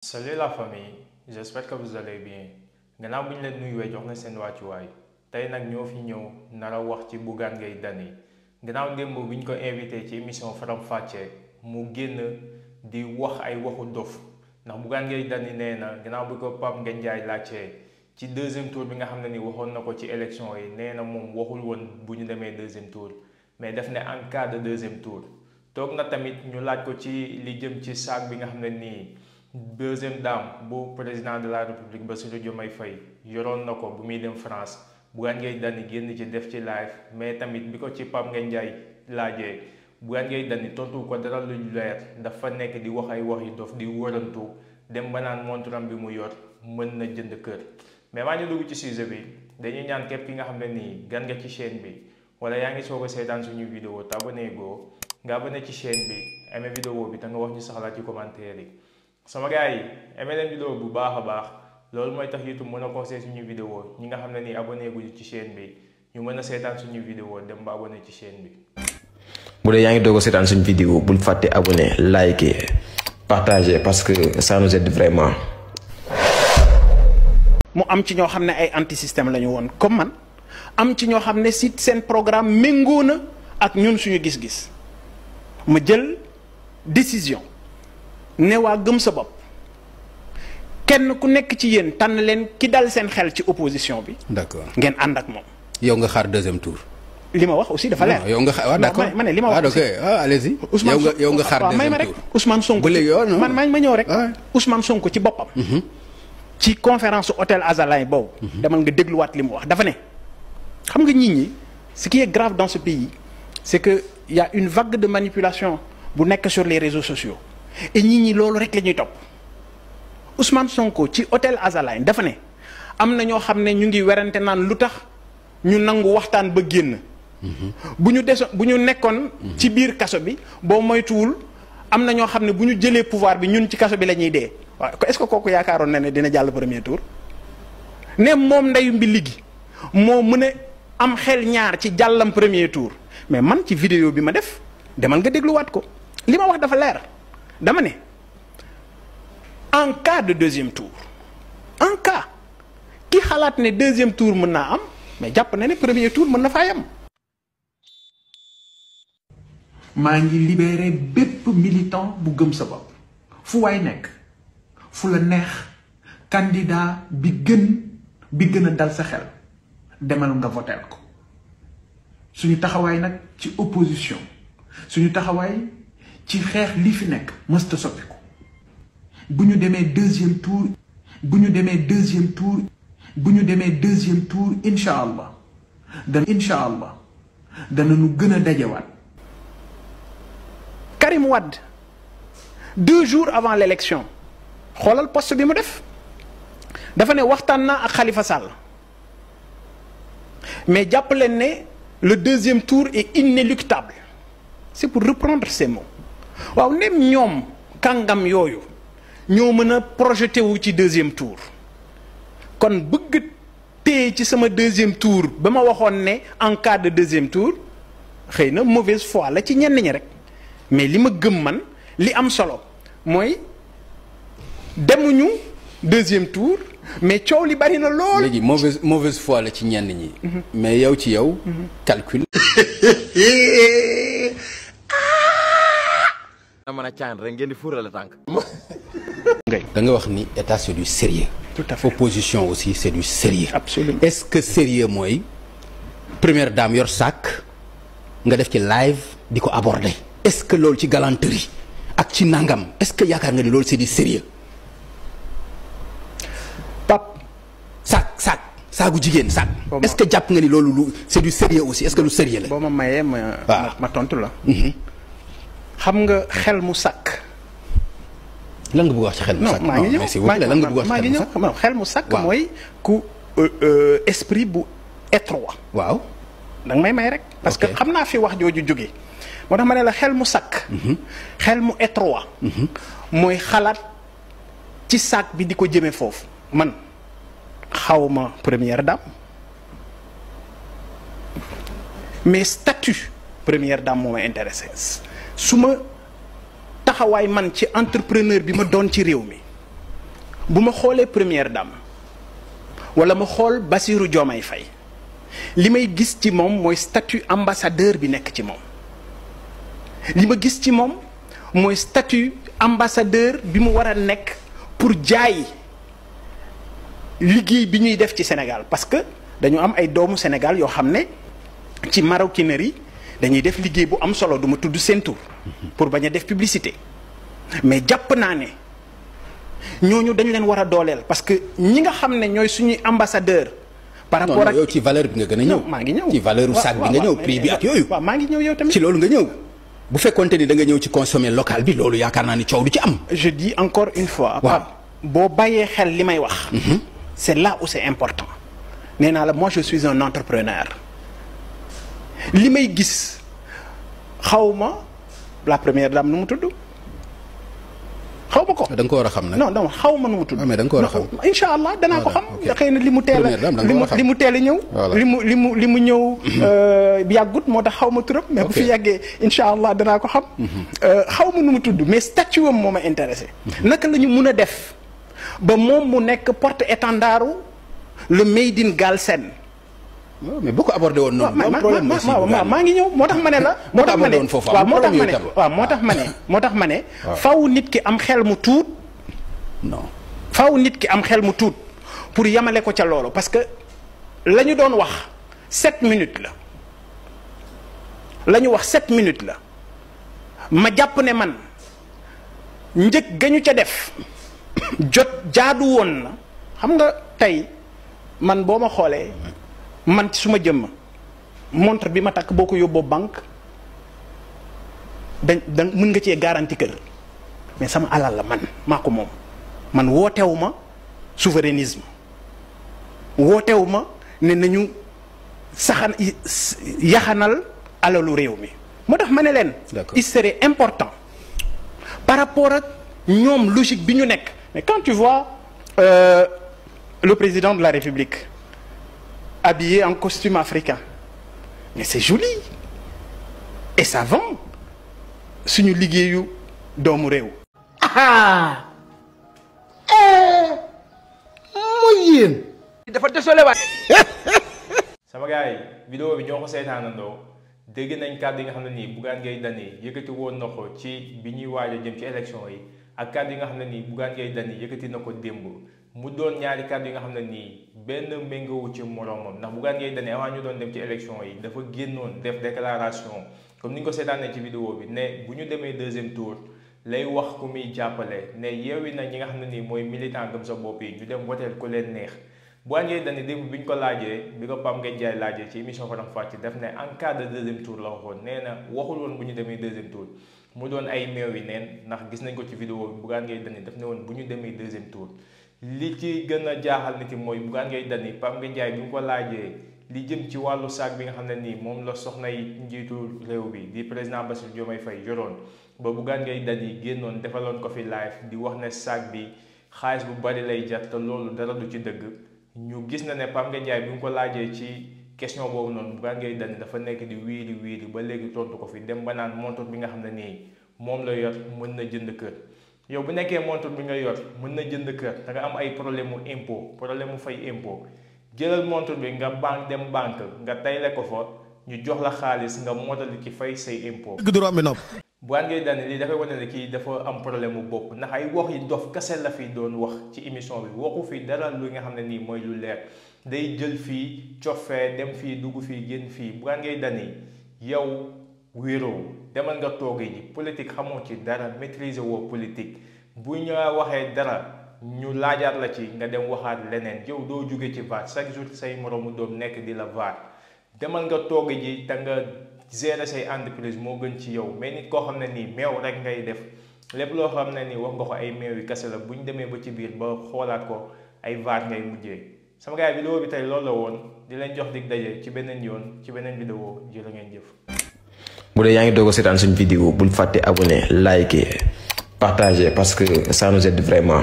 Salut la famille, j'espère que vous allez bien. Gannaaw bu ñu leen nuyuwee jox na seen wàccuwaay tey nag ñoo fi ñëw nar a wax ci Bougane Gueye Dany gannaaw démb bi ñu ko invité ci émission Faram Facce mu génn di wax ay waxu dof ndax Bougane Gueye Dany nee na gannaaw bi ko Pape Ngagne Ndiaye laajtee ci deuxième tour bi nga xam ne ni waxoon na ko ci élection yi nee na moom waxul woon bu ñu demee deuxième tour mais def ne en cas de deuxième tour toog na tamit ñu laaj ko ci li jëm ci saak bi nga xam ne nii deuxième dame bu président de la république Bassirou Diomaye Faye yoroon na ko bu muy dem France Bougane Gueye Dany génn ci def ci live mais tamit bi ko ci Pape Ngagne Ndiaye laajee Bougane Gueye Dany tontu ko dara lu leer dafa nekk di wax ay wax yu dof di wërantu dem ba naan monturam bi mu yor mën na jënd kër. mais maa ngi dugg ci sujet bi dañuy ñaan képp ki nga xam ne nii gan nga ci chaîne bi wala yaa ngi soog a seetaan suñu vidéo te abonné goo nga abonné ci chaîne bi aimé vidéo bi te nga wax ñu saxalaat ci commentaire yi. sama gars yi aimé leen vidéo bu baax a baax loolu mooy tax YouTube mën a conseiller suñu vidéo ñi nga xam ne nii abonné guñu ci chaîne bi ñu mën a seetaan suñu vidéo dem ba abonné ci chaîne bi. bu dee yaa ngi doog a seetaan suñu vidéo bul fàtte abonné liker partager parce que ça nous aide vraiment. mu am ci ñoo xam ne ay anti système la ñu woon comme man am ci ñoo xam ne si seen programme méngoo na ak ñun suñu gis-gis ma jël décision. ne waa gëm sa bopp kenn ku nekk ci yéen tànn leen ki dal seen xel ci opposition bi. d'accord ngeen ànd ak moom. yow nga xaar deuxième tour. li ma wax aussi dafa leer. yow nga xaar waaw d'accord ma ne li ma wax aussi allez-y. yow nga xaar deuxième tour Ousmane Sonko. ba léegi man ma ñëw rek. Ousmane Sonko ci boppam. ci conférence hôtel Azalaï boobu. demal nga dégluwaat li mu wax dafa ne. xam nga nit ñi ce qui est grave dans ce pays c'est que il y a une vague de manipulation bu nekk sur les réseaux sociaux. et nit ñi loolu rek la ñuy topp Ousmane Sonko ci hôtel Azalaï dafa ne am na ñoo xam ne ñu ngi werante naan lu tax ñu nangu waxtaan ba génn. bu ñu nekkoon ci biir kaso bi boo moytuwul am na ñoo xam ne bu ñu jëlee pouvoir bi ñun ci kaso bi la ñuy dee. waaw est-ce que kooku yaakaaroon na ne dina jàll premier tour ne moom ndeyu mbi gi moo mën a am xel ñaar ci jàllam premier tour mais man ci vidéo bi ma def demal nga dégluwaat ko li ma wax dafa leer. dama ne en cas de deuxième tour en cas ki xalaat ne deuxième tour mën naa am mais jàpp na ne premier tour mën na faa yam. maa ngi libéré bépp militant bu gëm sa bopp fu waay nekk fu la neex candidat bi gën a dal sa xel demal nga voter ko suñu taxawaay nag ci opposition suñu taxawaay ci xeex li fi nekk mësta soppiku bu ñu demee deuxième tour incha allah danañu gën a dajewaat. Karim Wade 2 jours avant l'élection xoolal poste bi mu def dafa ne waxtaan naa ak Khalifa Sall mais jàpp leen ne le deuxième tour est inéluctable c'est pour reprendre ces mots. waaw ndem ñoom kàngam yooyu ñoo mën a projeté wu ci deuxième tour kon bëgg téye ci sama deuxième tour ba ma waxoon ne en cas de deuxième tour xëy na mauvaise foi la ci ñenn ñi rek mais li ma gëm man li am solo mooy demuñu deuxième tour mais coow li bari na lool. léegi mauvaise foi la ci ñenn ñi. mais yow ci yow. calcul. mën a caan rek ngeen di fuurale tànk. da nga wax ni état c'est du sérieux. tout à fait opposition aussi c'est du sérieux. absolument est-ce que sérieux mooy première dame yor sac nga def ci live di ko aborder. est-ce que loolu ci galanterie ak ci nangam est-ce que yaakaar nga ni loolu c'est du sérieux. Pape. saagu jigéen sac. est-ce que jàpp nga ni loolu c'est du sérieux aussi est-ce que lu sérieux la. boo ma mayee ma tontu la. xam nga xel mu sàkk. lan nga bëgg wax ci xel mu sàkk. maa ngi ñëw xel mu sàkk mooy ku esprit bu étroit. waaw da nga may rek. parce que xam naa fi wax jooju jógee. moo tax ma ne la xel mu sàkk. xel mu étroit. mooy xalaat ci sàkk bi di ko jëmee foofu. man xawma première dame mais statut première dame moo ma intéressé su ma taxawaay man ci entrepreneur bi ma doon ci réew mi bu ma xoolee première dame wala ma xool Bassirou Diomaye Faye li may gis ci moom mooy statut ambassadeur bi nekk ci moom li ma gis ci moom mooy statut ambassadeur bi mu war a nekk pour jaay liggéey bi ñuy def ci Sénégal parce que dañu am ay doomu Sénégal yoo xam ne ci maroquinerie dañuy def liggéey bu am solo du ma tudd seen tur pour bañ a def publicité mais jàpp naa ne ñooñu dañu leen war a dooleel parce que ñi nga xam ne ñooy suñuy ambassadeur par rapport ak yow ci valeur bi nga gën a ñëw. maa ngi ñëw ci valeur sac bi nga ñëw prix bi ak yooyu. waaw maa ngi ñëw yow tamit ci loolu nga ñëw. bu fekkonte ni da nga ñëw ci consommer local bi loolu yaakaar naa ni coow du ci am. je dis encore une fois. waaw boo bàyyee xel li may wax. c'est là où c'est important. nee naa la moi je suis un entrepreneur. li may gis xawma la première dame nu mu tudd. xaw ma ko da nga ko war a xam nag. non xaw ma nu mu tudd. mais da nga ko war a xam. incha allah danaa ko xam. xëy na li mu teel a li mu teel a ñëw. li mu ñëw yàggut moo tax xaw ma turam. mais bu fi yàggee incha allah danaa ko xam. xaw ma nu mu tudd mais statut am moo ma intéressé. naka la ñu mun a def ba moom mu nekk porte étendard le made in Galsen. mais boo ko abordé woon noonu. maa ngi ñëw moo tax ma ne la. moo tax ma ne waaw moo tax ma ne. faw nit ki am xel mu tuut. non faw nit ki am xel mu tuut pour yamale ko ca loolu parce que la ñu doon wax 7 minutes la ñu wax 7 minutes la ma jàpp ne man njëg ga ñu ca def jot jaadu woon na xam nga tey man boo ma xoolee. man ci suma jëmm montre bi ma takk boo ko yóbboo banque da mën nga cee garanti kër mais sama alal la man maa ko moom man wootewu ma souverainisme wootewu ma ne nañu yaxanal alalu réew mi moo tax ma ne leen il serait important par rapport ak ñoom logique bi ñu nekk mais quand tu vois le président de la République habillé en costume africain mais c'est joli et ça vend suñu liggéeyu doomu réew. mooy yéen. dafa désolé waay. sama gars yi vidéo bi ñoo ko seetaanandoo dégg nañ kàddu yi nga xam ne nii Bougane Gueye Dany yëkkati woon na ko ci bi ñuy waaj a jëm ci élection yi ak kàddu yi nga xam ne nii Bougane Gueye Dany yëkkati na ko démb. mu doon ñaari kàddu yi nga xam ne nii benn méngowu ci moromam ndax Bougane Gueye Dany avant ñu doon dem ci élection yi dafa génnoon def déclaration comme ni ñu ko seetaanee ci vidéo bi ne bu ñu demee deuxième tour lay wax ku muy jàppale ne yeewi na ñi nga xam ne nii mooy militant gëm sa bopp yi ñu dem woteel ku leen neex Bougane Gueye Dany démb bi ñu ko laajee bi ko Pape Ngagne Ndiaye laajee ci émission Faram Facce def ne en cas de deuxième tour la waxoon nee na waxul woon bu ñu demee deuxième tour mu doon ay meew yi neen ndax gis nañ ko ci vidéo bi Bougane Gueye Dany daf ne woon bu ñu demee deuxième tour li ci gën a jaaxal nit yi mooy Bougane Gueye Dany Pape Ngagne Ndiaye bi mu ko laajee li jëm ci wàllu saak bi nga xam ne nii moom la soxna yi njiitu réew bi di président Bassirou Diomaye Faye yoroon ba Bougane Gueye Dany génnoon defaloon ko fi live di wax ne saak bi xaalis bu bari lay jar te loolu dara du ci dëgg ñu gis na ne Pape Ngagne Ndiaye bi mu ko laajee ci question boobu noonu Bougane Gueye Dany dafa nekk di wiiri ba léegi tontu ko fi dem ba naan montre bi nga xam ne nii moom la yor mën na jënd kër. yow bu nekkee montre bi nga yor mën na jënd kër da nga am ay problème mu impôt problème mu fay impôt jëlal montre bi nga dem banque nga tayle ko fa ñu jox la xaalis nga mottali ci fay say impôt. Bougane Gueye Dany lii dafay wane ne kii dafa am problème mu bopp ndax ay wax yi dof kese la fi doon wax ci émission bi waxu fi dara lu nga xam ne nii mooy lu leer day jël fii cofee dem fii dugg fii génn fii Bougane Gueye Dany yow wéeroo demal nga tooge ji politique xamoo ci dara maîtriser woo politique bu ñu waxee dara ñu laajaat la ci nga dem waxaat leneen yow doo jóge ci vaar chaque jour say moroomu doom nekk di la vaar demal nga tooge ji te nga gérer say entreprise moo gën ci yow mais nit koo xam ne nii meew rek ngay def lépp loo xam ne nii wax nga ko ay meew yi kese la bu ñu demee ba ci biir ba xoolaat ko ay vaar ngay mujjee sama gars yi vidéo bi tey loolu la woon di leen jox dig daje ci beneen yoon ci beneen vidéo jërë ngeen jëf. bu dee yaa ngi doog a seetaan suñu vidéo bul fàtte abonné liker partager parce que ça nous aide vraiment.